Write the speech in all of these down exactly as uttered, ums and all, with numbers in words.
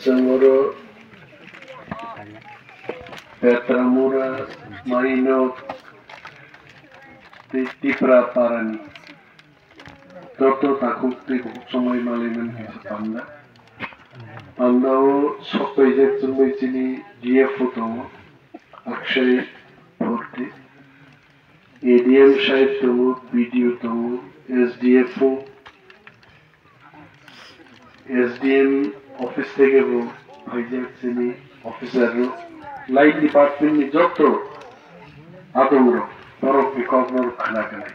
Chwng oro Petramura, Mainok tei Tipra parani joto takhuk tei bukhuk chongmani malai mani kaisa panda. Pandao sokpaijak chwngbai chini D F O tongo, Akshay Bhorti, A D M sahib tongo, B D O tongo, S D F O, S D M office theke bo phaijak chini officer rok, line department ni joto adong rok, borok ni kok no khna khe nai.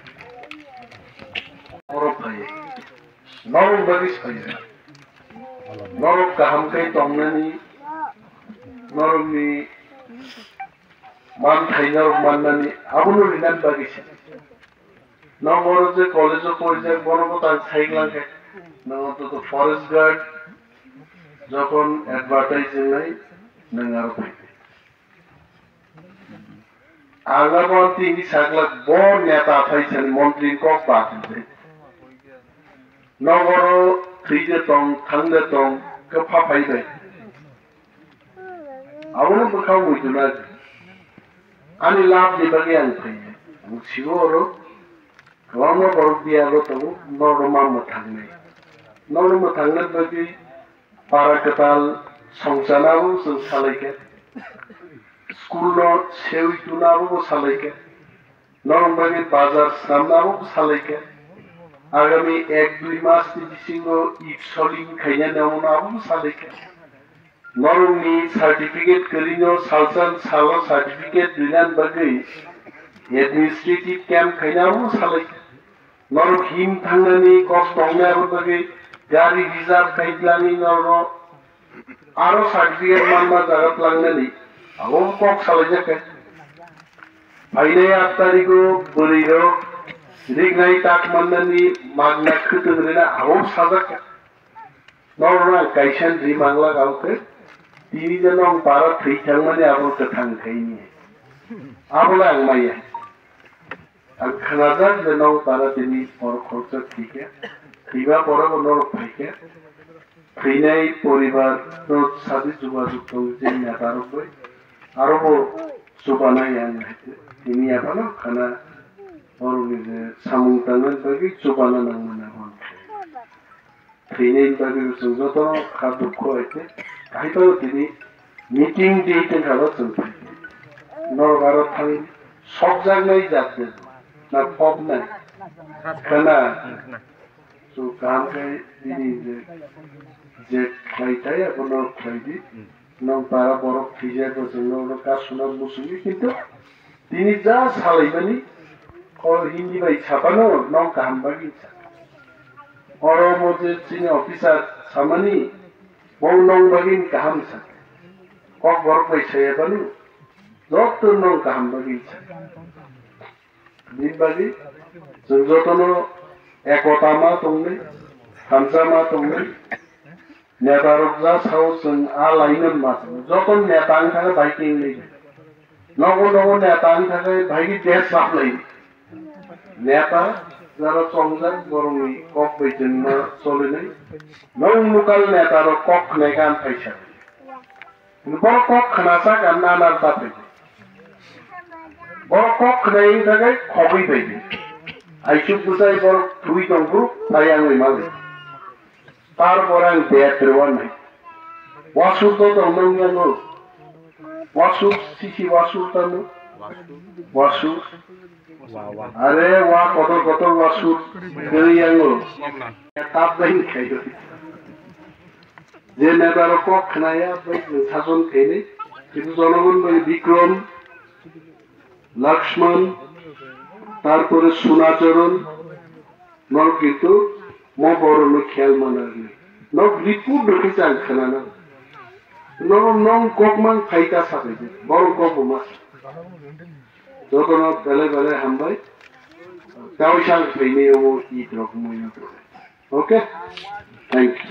Borok phai, norok bagwi sai, norok kaham khe tongnani, norok ni manthai norok mannani, abono rinani bagwi se. Nwng oro je college o porijak, bono bo tang sai lang khe, nwng to forest guard jokon advertise wngnai, nwng aro phai. Ang abo tini saklak bo neta phai sani montri kok ba twi. Nwng oro thwi de tong, thang de tong, khe pha phai bai. Abono bwkha muitu na. Ani lab ni bagwi ang phai. Ang sigo oro kwbangma borok biya ro tongo, norok ma mwthangnai. Norok mwthangnai bagwi para kwtal songchana abo chwng salai khe. School no sewi tuna abo bo salai khe. Norok bagwi bazar swnamna abo salai khe. Agami ek dui mas ni bisingo ip soling khaina nangmano abo salai khe. Norokni certificate kwrwino salsa salo certificate rinani bagwi administrative camp khaina abo salai khe. Norok him thangnani kok tongnai abo bagwi gari reserve khailani norok aro certificate manma jaga tlangnani abo kok salaijak khe. Phainai aat tarigo bwrwi rok rignai tak mannani magna khwtwng rina abo sajak khe. Norok ang kaisa ri mangla khe tini je nong para thwi thangmani abo kwthang khaini. Abo le ang maya. Ang khnajak je nong para tini por khoroksa thwi khe. Thwiba pore bo norok phai khe. Thwinai poribar no sadi chubachu tong je neta rok bai. Aro bo chubana yang tini yaphano khana borok ni je samung tangnani bagwi chubana nangmani abo. Thwinai bagwi chwng jotono kha dukhu hai khe, hai tei tini meeting di tongkha bo chwng phai khe. Norok aro thang sokjaknai jat de na poknai. Khana chwng kaham khe bini je, je khlai thai abono khlai di. Nong para borok thwijak bo chwng nokno kasuna muchungwi, kintu tini ja salaimani, o Hindi bai saphano nong kaham bagwi sa. Oro mo je chini officer samani, bo nong bagwi kaham sa. Kok borok bai saya banu, joto nong kaham bagwi sa. Bini bagwi chwng jotono ekota ma tongnai, thansa ma tongnai. Neta rok ja sao chwng a lainw ma tongo. Joto neta wng thangkhe bai khe wng lai. Nogo nogo neta wng thangkhe bai khe desh saplai. Neta jara chongjak borokni kok bai chwngno cholinai. Nong local neta rok kok khwnai kha ang phaisa. Borok kok khnasak ang nanar ta phai. Borok kok khnai wng thangkhe khogwi bai di. Aichuk bwsai borok thwi tong phuru phai ang wi mali. Tar por ang bet rwani. Wasur to tong nang yango. Wasur sisi wasur tamo. Wasur. Are wa kotor kotor wasur khe yango. Tap bai khayo. Je neta rok kok khnaya bai sason khaini. Kintu jonogon bai Bikrom, Lakshman, tarpore Sunacharan, nok kintu mo borok no khel mana ni. Nok report no kisa ang khana na. Nok nong kok mang phai ta sa phai de. Borok kok bo ma. Jotono belai belai hambai. Tawisa ang phai ni omo i drok mo i drok. Okay? Thank you.